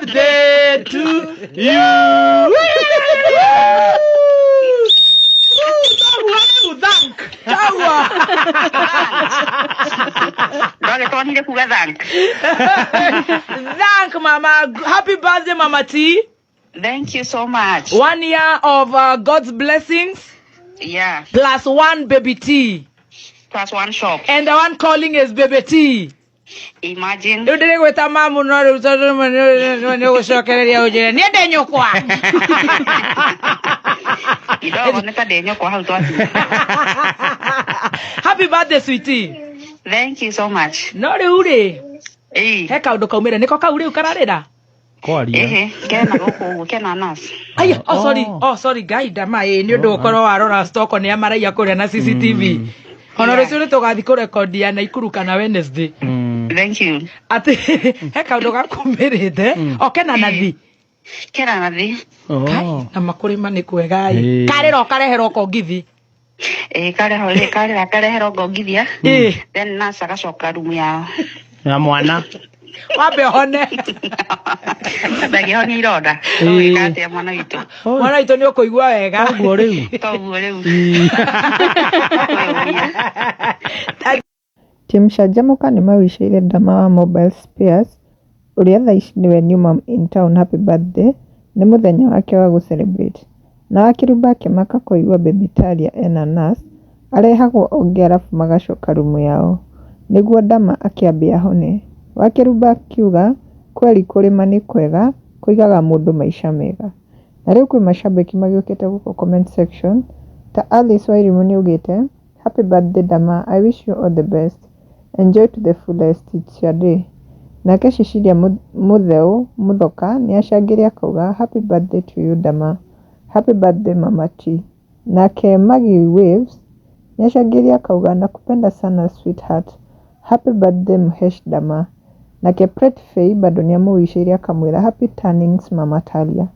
Birthday to you. Thank. Tawa. Ndagĩtonire kuga thank. Thank mama. Happy birthday, Mama T. Thank you so much. One year of God's blessings plus one baby T. Plus one shop. And the one calling is baby T. Imagine. Rĩu ndĩrĩgwĩta mamu no rĩu tondũ rĩmwe nĩ ũgũcokereria ũnjĩre niĩ ndĩ nyũkwa. Kidogo nĩ ta ndĩ nyũkwa hau twakinya. Happy birthday, sweetie. Thank you so much. No rĩu rĩ, Ĩĩ. he kaũndũ kaumĩre nĩko kau rĩu kararĩra. Kwaria. Ĩhĩ, kena gũkũ ũguo, kena nurse. Aya, oh sorry, Oh. oh sorry ngai ndama ĩ nĩ ũndũ ũkorwo warora stock nĩ amaraiya kũrĩa na CCTV. Ona rũciũ nĩ tũgathiĩ kũrekodia Naikuru kana Wednesday. Thank you. Atĩ he kaũndũ gakumĩrĩte o kena nathi. Kena nathi. Oh. Kai, na makũrĩma nĩ kwega ĩ. Ĩĩ. Karĩra ũkareherwo kongithi. Ĩĩ, kareho karĩra kareherwo ngongithia. Ĩĩ. Then nurse agacoka rumu yao. Na mwana. Wambe ũhone. Ndangĩhonia ironda. Ĩĩ. Ũgĩka atĩa mwana witũ? Mwana witũ nĩ ũkũigua wega. Ũguo rĩu. Toguo rĩu. Ĩĩ. Kwĩyũria. Team Canjamũka nĩmawicĩire Dama wa Mobile Spares ũrĩa thaa ici nĩwe new mom in town happy birthday nĩ mũthenya wake wa gũ celebrate. Na Wakĩrumba akĩmaka kũigua Baby Talia ena nurse arehagwo onge arabu magacoka rumu yao nĩguo Dama akĩambe ahone. Wakĩrumba akiuga kweri kũrĩma nĩ kwega kũigaga mũndũ maica mega. Na rĩu kwĩ macambĩki magĩũkĩte gũkũ comment section ta Alice Wairimu nĩaugĩte "Happy birthday Dama, I wish you all the best. Enjoy to the fullest, it's your day." Nake Cecilia Mutheu Muthoka nĩacangĩire akauga "Happy birthday to you Dama, happy birthday Mama T." Nake Maggie Waves nĩacangĩire akauga "Nakupenda sana sweetheart, happy birthday Mhesh Dama." Nake Pretty Fay bado nĩamũwicĩire akamwĩra "Happy turnings Mama Talia."